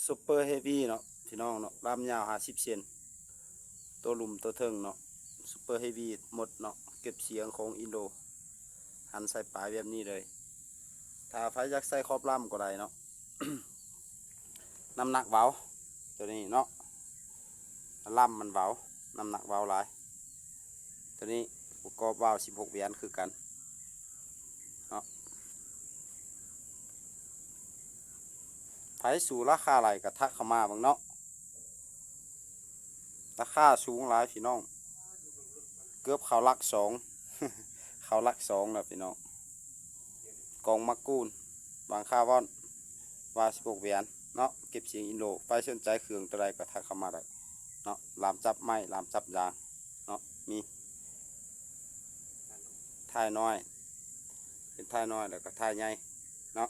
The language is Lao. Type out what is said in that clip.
ຊຸບເປີເຮວີເນາະ ພີ່ນ້ອງເນາະ ລຳຍາວຫ້າສິບເຊັນ ຕົວລຸ່ມຕົວເທິງເນາະ ຊຸບເປີເຮວີໝົດເນາະ ເກັບສຽງຂອງອິນໂດ ຫັນໃສ່ປາຍແບບນີ້ເລີຍ. ຖ້າໃຜຢາກໃສ່ຂອບລຳກໍໄດ້ເນາະ ນ້ຳໜັກເບົາ ຕົວນີ້ເນາະ ລຳມັນເບົາ ນ້ຳໜັກເບົາຫຼາຍ. ຕົວນີ້ປະກອບວາວສິບຫົກແຫວນຄືກັນເນາະ. ໃຜສູ້ລາຄາໄດ້ກໍທັກເຂົ້າມາເບິ່ງເນາະ ລາຄາສູງຫຼາຍພີ່ນ້ອງ ເກືອບເຂົ້າຫຼັກສອງ ເຂົ້າຫຼັກສອງແລ້ວພີ່ນ້ອງ. ກອງມາກູນ ບາງຄາວອນ ວາວສິບຫົກແຫວນເນາະ ເກັບສຽງອິນໂດ. ໃຜສົນໃຈເຄື່ອງຕົວໃດກໍທັກເຂົ້າມາໄດ້ເນາະ ລາມຈັບໄມ້ ລາມຈັບຢາງເນາະ ມີທ້າຍນ້ອຍ ເປັນທ້າຍນ້ອຍ ແລ້ວກໍທ້າຍໃຫຍ່ເນາະ.